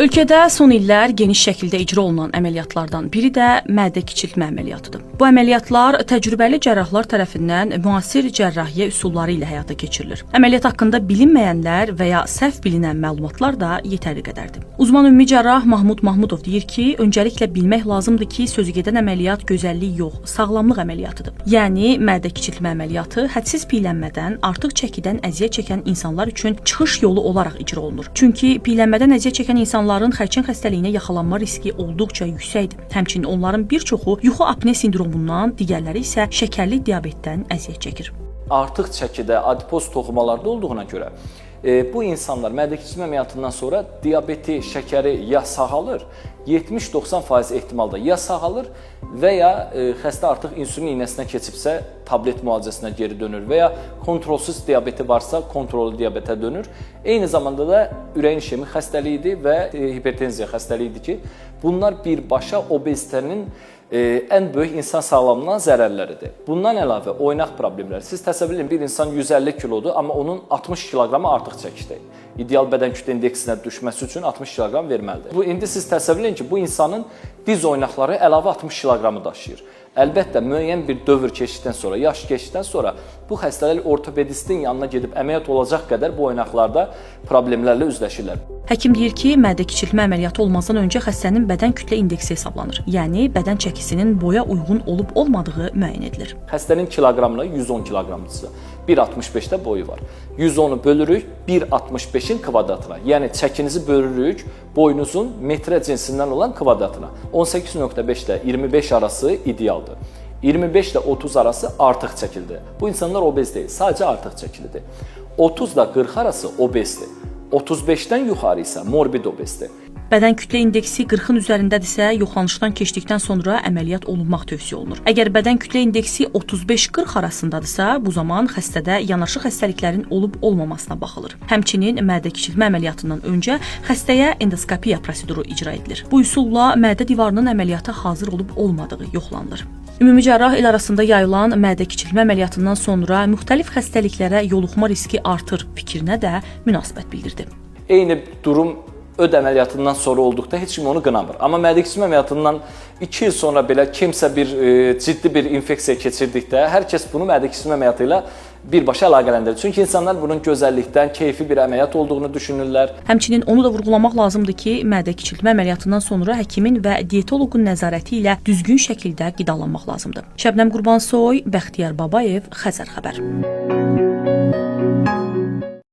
Ölkədə son illər geniş şəkildə icra olunan əməliyyatlardan biri də mədə kiçiltmə əməliyyatıdır. Bu əməliyyatlar təcrübəli cərrahlar tərəfindən müasir cərrahiyyə üsulları ilə həyata keçirilir. Əməliyyat haqqında bilinməyənlər və ya səhv bilinən məlumatlar da yetəri qədərdir. Uzman ümumi cərrah Mahmud Mahmudov deyir ki, öncəliklə bilmək lazımdır ki, sözügedən əməliyyat gözəllik yox, sağlamlıq əməliyyatıdır. Yəni mədə kiçiltmə əməliyyatı hədsiz piylənmədən, artıq çəkidən əziyyət çəkən insanlar üçün çıxış yolu olaraq icra olunur. Çünki piylənmədən əziyyət çəkən insanların xərçəng xəstəliyinə yaxalanma riski olduqca yüksəkdir. Həmçinin onların bir çoxu yuxu apne sindromundan, digərləri isə şəkərli diabetdən əziyyət çəkir. Artıq çəkidə, adipoz toxumalarda olduğuna görə bu insanlar mədə kiçilmə əməliyyatından sonra diabeti, şəkəri ya sağalır, 70-90% ehtimalda ya sağalır və ya xəstə artıq insulin iynəsinə keçibsə tablet müalicəsinə geri dönür və ya kontrolsuz diabeti varsa kontrollu diabetə dönür. Eyni zamanda da ürəyin işemik xəstəliyidir və hipertenziya xəstəliyidir ki, bunlar birbaşa obezitenin ən böyük insan sağlamlığına zərərləridir. Bundan əlavə oynaq problemləri. Siz təsəvvür edin, bir insan 150 kilodur, amma onun 60 kiloqramı artıq çəkidir. İdeal bədən kütlə indeksinə düşməsi üçün 60 kiloqram verməlidir. Bu indi siz təsəvvür edin ki, bu insanın diz oynaqları əlavə 60 kiloqramı daşıyır. Əlbəttə, müəyyən bir dövr keçdikdən sonra, yaş keçdikdən sonra bu xəstələr ortopedistin yanına gedib əməliyyat olacaq qədər bu oynaqlarda problemlərlə üzləşirlər. Həkim deyir ki, mədə kiçiltmə əməliyyatı olmazdan öncə xəstənin bədən kütlə indeksi hesablanır. Yəni bədən çəkisinin boya uyğun olub olmadığı müəyyən edilir. Xəstənin kiloqramına 110 kiloqramdırsa, 1.65-də boyu var. 110-u bölürük 1.65-in kvadratına. Yəni çəkinizi bölürük boyunuzun metrə cinsindən olan kvadratına. 18.5 ilə 25 arası idealdır. 25 ilə 30 arası artıq çəkilidir. Bu insanlar obez deyil, sadəcə artıq çəkilidir. 30 ilə 40 arası obezdir. 35-dən yuxarı isə morbid obezdir. Bədən kütlə indeksi 40-ın üzərindədirsə, yoxlanışdan keçdikdən sonra əməliyyat olunmaq tövsiyə olunur. Əgər bədən kütlə indeksi 35-40 arasındadırsa, bu zaman xəstədə yanaşı xəstəliklərin olub-olmamasına baxılır. Həmçinin mədə kiçiltmə əməliyyatından öncə xəstəyə endoskopiya proseduru icra edilir. Bu üsulla mədə divarının əməliyyata hazır olub-olmadığı yoxlanılır. Ümumi cərrah el arasında yayılan mədə kiçiltmə əməliyyatından sonra müxtəlif xəstəliklərə yoluxma riski artır fikrinə də münasibət bildirdi. Eyni durum öd əməliyyatından sonra olduqda heç kim onu qınamır. Amma mədə kiçiltmə əməliyyatından 2 il sonra belə kimsə bir ciddi bir infeksiya keçirdikdə hər kəs bunu mədə kiçiltmə əməliyyatı ilə birbaşa əlaqələndirir. Çünki insanlar bunun gözəllikdən keyfi bir əməliyyat olduğunu düşünürlər. Həmçinin onu da vurğulamaq lazımdır ki, mədə kiçiltmə əməliyyatından sonra həkimin və dietoloqun nəzarəti ilə düzgün şəkildə qidalanmaq lazımdır. Şəbnəm Qurbansoy, Bəxtiyar Babayev, Xəzər xəbər.